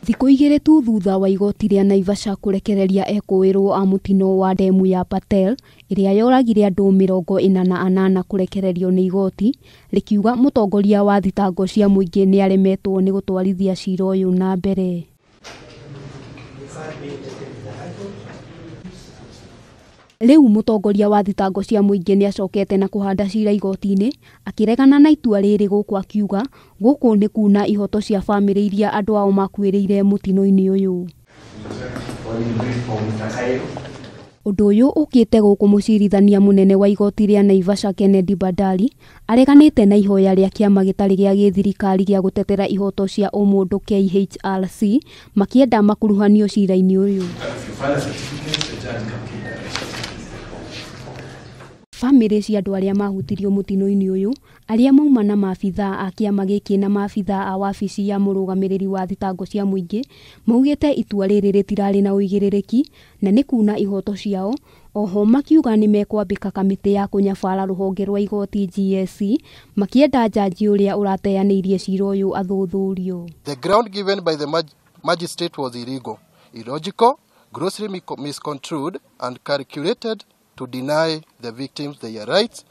Thikũ igĩrĩ tu thutha wa igoti rĩa Naivasha kũrekereria ekũĩrwo a mũtino wa ndemu ya Patel ĩrĩa yoragire andũ 48 kũrekererio nĩ igoti rĩkiuga mũtongoria wa thitango cia mũingĩ nĩaremetwo nĩ gũtwarithia cira ũyũ na mbere. Rĩu mũtongoria wa thitango cia mũingĩ nĩacokete na kũhanda cira igoti-inĩ akĩregana na itua rĩrĩ gũkũ akiuga gũkũ nĩ kuna ihoto cia bamĩrĩ iria andũ ao makuĩrĩire mũtino-inĩ ũyũ. Ũndũ ũyũ ũkĩte gũkũ mũcirithania mũnene wa igoti rĩa Naivasha Kennedy Bandari areganĩte na ihoya rĩa kĩama gĩtarĩ gĩa gĩthirikari gĩa gũtetera ihoto cia ũmũndũ KHRC makĩenda makuruhanio cira-inĩ ũyũ. Bamĩrĩ cia andũ arĩa mahutirio mũtino-inĩ ũyũ arĩa mauma na maabithaa a kĩama gĩkĩ na maabithaa a wabici ya mũrũgamĩrĩri wa thitango cia mũingĩ maugĩte itua rĩrĩ rĩtirarĩ na ũigĩrĩrĩki na nĩ kuna ihoto ciao. Oho makiuga nĩ mekwambĩka kamĩtĩ ya kũnyabara rũhonge rwa igoti GSC makĩenda njanji ũrĩa ũrateanĩirie cira ũyũ athuthurio. The ground given by the magistrate was illegal, illogical, grossly misconstrued and calculated to deny the victims their rights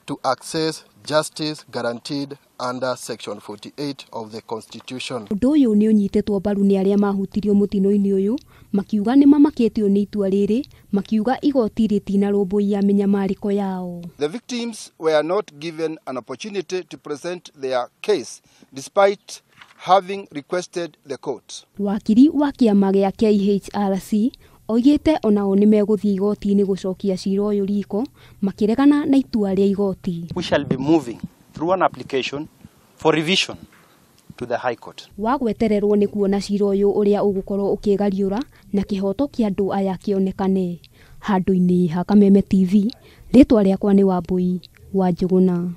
to access justice guaranteed under Section 48 of the Constitution. Ũndũ ũyũ nĩ ũnyitĩtwo mbaru nĩ arĩa mahutirio mũtino-inĩ ũyũ makiuga nĩ mamakĩtio nĩ itua rĩrĩ makiuga igoti rĩtinarũmbũiya mĩnyamarĩko yao. The victims were not given an opportunity to present their case despite having requested the court. Wakiri wa kĩama gĩa KHRC oigĩte onao nĩ megũthiĩ igoti-inĩ gũcokia cira ũyũ riko makĩregana na itua rĩa igoti. We shall be moving through an application for revision to the High Court. Wa gwetererwo nĩ kuona cira ũyũ ũrĩa ũgũkorwo ũkĩgariũra na kĩhoto kĩa andũ aya kĩonekane. Handũ-inĩ ha Kameme TV, rĩtwa rĩakwa nĩ Wambui wa Njũgũna.